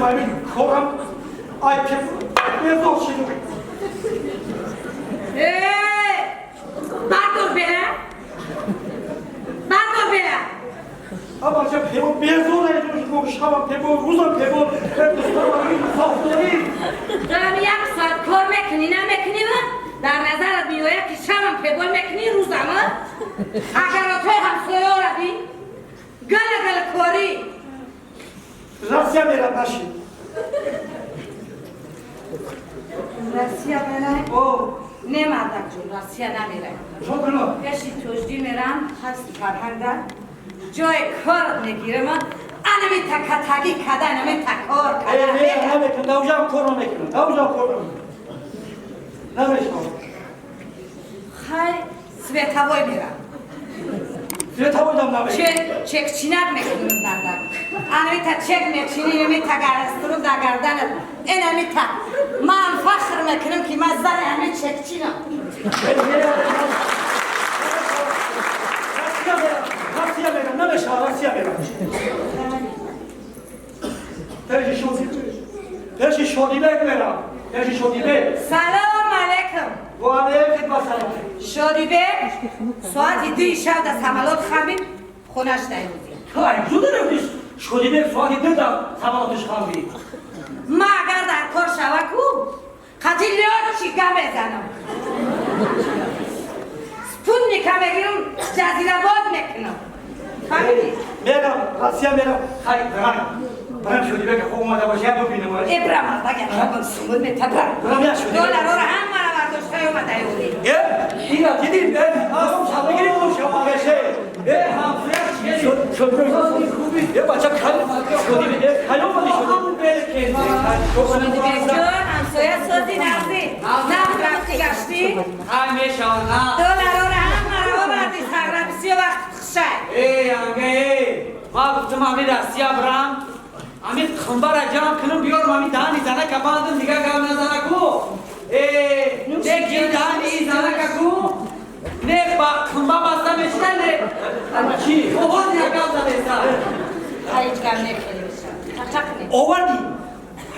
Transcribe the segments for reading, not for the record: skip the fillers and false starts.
Ҳамин корам ай безор шидам. Бардор бера. Бардор бера. Абача пево безор ай шабам пево, рӯзам пево, сохторӣ. Дорам як соат кор мекунӣ, намекунӣ ва дар назарат меояд ки шабам пебол мекунӣ, рӯзам. Агар отои ҳамсояро бин, гала гала корӣ. Россия мерам, наши. Россия мерай? О. Не, мардак ҷон, Россия намерай. Чо кунам? Пеши тоҷдӣ мерам, ҳасти фарҳанга. Ҷои корат мегирам, анами такатагӣ када, анами такор када. Не, намекунам, давжам кор намекунам, давжам кор намекунам. Намешавам. Хай, световой мерам. Световой дам намекунам. Чекчинак мекунам, мардак. Анами та чек мечинӣ, инами та гарастуру дар гарданат. Инами та. Ман фахр мекунам, ки ман зани ҳами чекчинам. Россия мерам, Россия мерам, намешавам, Россия мерам. Пеши шоди, пеши Шодибек мерам, пеши Шодибек. Салом алейкум. Ва алейкум ассалом. Шодибек соати 2 шаб дар самолёт хамид, хонаш даёзӣ. Ай, куҷо рафтиш? Шодибек соати 2 дар самолётиш хамид. Ма агар дар кор шава ку, қати лётчика мезанам. Спутника мегирам, ҷазирабод мекунам. Фаҳмидӣ? Мерам, Россия мерам. Хай, барам. Барам Шодибек хуб омада боша, як бибинам. Э, бира, мардак, як шабам сумуд метабра. Барам як Шодибек. Долларора ҳамаро бардошта омада ёди. Э, ина дидим, э, ҳам бигирим шумо меше. Э, ҳамсоя чие? Шодибек хуби. Э, бача кал Шодибек, э, кал омади Шодибек. Шодибек ҷон, ҳамсоя сози нағзи. Нағз рафти гаштӣ? Ҳай, мешавад, на. Долларора ҳамаро оварди, сағра бисёр вақт хушай. Эй, анга, эй, ма гуфтам ами Россия бирам, ами қимбара ҷамъ кунам, биёрам, ами даҳани занака бандам, дигар гап назана ку. Э, не ки даҳани занака ку, не ба қимба баста мешида, не Чи? Оҳоз як гап задеста. Ҳеҷ гап некунӣ мешавад. Тақақ не. Оварди.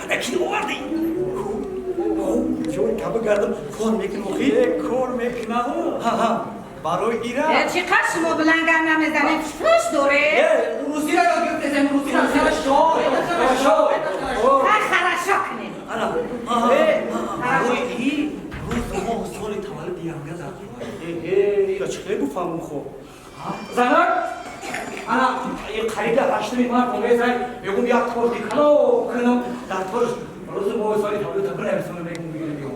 Ҳадаки оварди. Ҷон, каба гардам, кор мекунам охи. Э, кор мекунаву. Ҳа, ҳа. Барои ира. Э, чӣ қадр шумо баланд гап намезанед? Фуш доре? Э, русиро ёд гирифтесем, русиро. Хорошо, это хорошо, это хорошо. Ҳай, хорошо кунед. Ана. Э, барои и рӯз, моҳ, соли таваллуди янга дар. Э, ира чӣ хеле буфаҳмум хоб. Занак, ана, қариби 8-ми март омезай, мегум як торти кало кунам, дар торш рӯзи, моҳи, соли таваллудта бинависонам, мегум бигирем биём.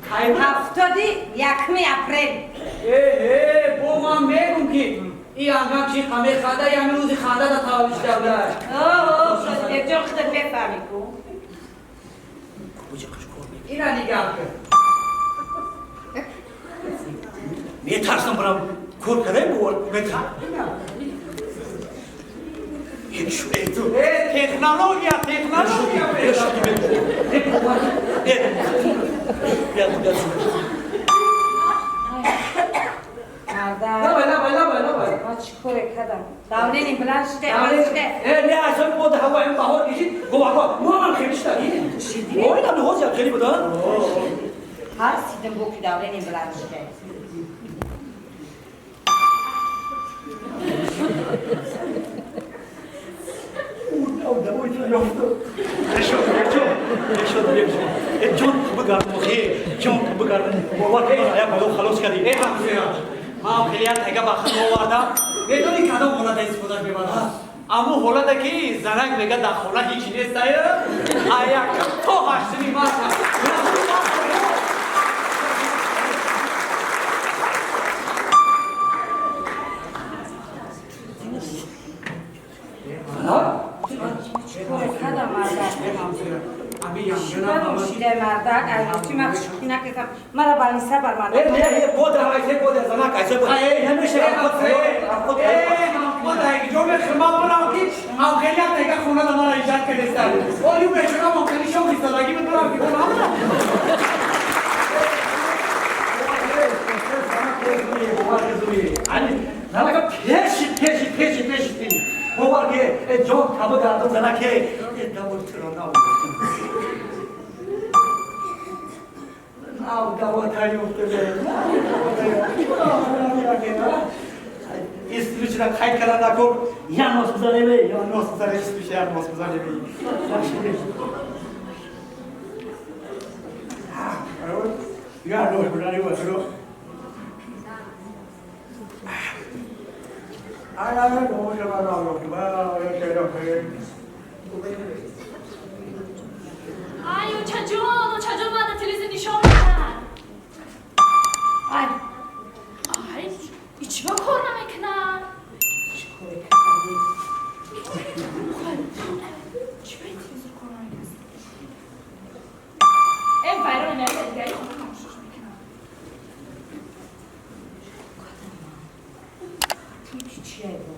Кай? 71-уми апрел. Э, э, бо ман мегум ки и ангам чи механда, ями рӯзи ханда да таваллуд шуда буда. О, Шодибек ҷон, худат мефаҳмӣ ку. Куҷа қиш кор мекунӣ? Ира нигаҳ кун. Метарсам барам кор кардаем бовар метар. Э, технология, технология. Э, Шодибек. Э, бовар. Э, бия, бия. Мардак. Давай, давай, давай, давай. Ма чӣ коре кардам? Давление баланд шуде, баланд шуде. Э, не, аслан мо да ҳаво ҳам баҳор кишид, гов мо ҳам хеле шуда. Шидӣ? Ой, на ҳозир хеле буда. Ҳар сидим бо ки давление баланд шуде. Э, ҷон бигардам, охи, ҷон бигардам, бовар кун, як бало халос кардӣ. Э, ҳамсоя, ман хеле як тага ба худ овардам. Медонӣ кадом ҳолата истифодаш мебарам? Аммо ҳолате ки занак мега дар хона ҳеҷ нестая, а якам то 8-ми март. Чӣ коре кардам, мардак? Ами янганам. Шиде, мардак, айночи ма шӯхӣ накардам. Мара больница бар, Э, мардак. не, э, бода, айсе, бода, занак, айсе, бода. Намеша, худ. Ҷо мехӯрман барам ки ам хеле як тага хона да мара иҷад кардеста. Оли бечора ман хеле шом истодагӣ медорам ки бо Ани, занака пеши, пеши, пеши, пеши. Бовар ки ҷон таба гардон занаке даво туро наёфтам. Нав даво таёфтам. Истилучина қайд кардан накун. Я нос бизанем, я нос бизанем, истилуча я нос бизанем. Я нос бизанем, Ай, очаҷон, очаҷон, мана телевизор нишон медиҳад. Ай, Ай, ичиба кор намекунад? Чиба ин телевизор кор намекунад? Э, вайрон намекунад, дигари хона тамошош мекунад. Чия бо?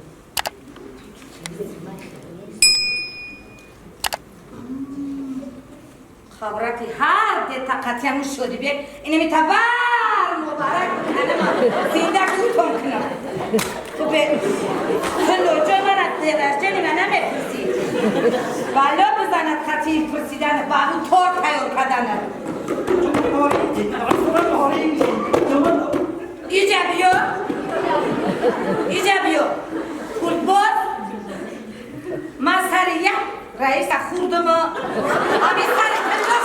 Хабраки ҳар де тақатияму шуди бек инами табар мубарак кунам, зинда кутон кунам. Ту бе ҳилоҷо мара деражҷани ма намепурсӣ. Бало бизанад хати пурсидан ба ӯ тор тайёр кардана. Иҷа биё, иҷа биё. Пулбоз, ман сари як раиса хурдуму ами сари тилло.